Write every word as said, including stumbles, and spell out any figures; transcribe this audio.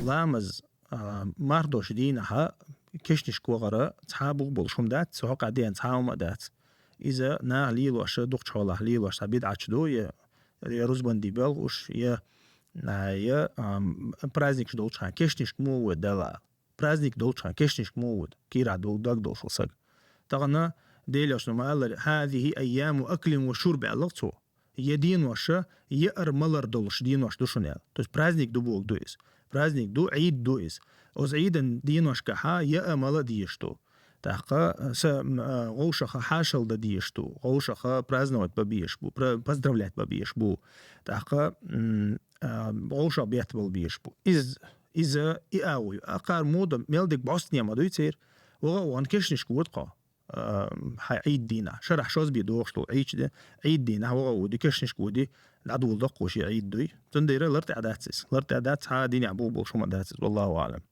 Ламаз, а, марх долча дийнахьа кешнашка вахар цхьа бух болуш хӀума дац, цу хьокъехь дена цхьа хӀума а дац. Иза наха лелош, дукхачу хьолахь лелош цхьа бидӀаташ ду, я, я рузбанди белхаш, я, а, я, ам, праздникаш долчу хенахь кешнашка муха воьду Далла? Праздник долчу хенахь кешнашка муха воьду? Кийрахь долу дог долуш волу саг. Тахана Делан Элчано ма-аллара: «Хазихи айяму аклин ва шурб», аьлла цо. Я денош, яар-малар долуш денош ду шуна аьлла. То есть праздник ду бохург ду иза. Праздник ду, Ӏийд ду иза. Оцу Ӏийдан деношкахь яа-мала дезаш ду. ТӀаккха са, м, а, вовшах хьашал дан дезаш ду. Вовшах праздновать бан безаш бу, пра-, поздравлять бан безаш бу. ТӀаккха, м, а, вовшах беттабала безаш бу. Иза, иза и а вуй. Акхар муха ду, мел дерг бӀостанехьа ма дуй церан. Ваха а вахана кешнашка воьду-кх хьо, а, хьайн Ӏийд дийнахь. Шарахь шозбе догӀуш долу Ӏийд де-, Ӏийд дийнахь ваха а воьду, кешнашка воьду, дӀадоладо-кх вай шен Ӏийд дуй. Цундела лартӀехь дац иза. ЛартӀехь дац, цхьа а динехь бух болуш хӀума дац иза. Валлаху аӀлам.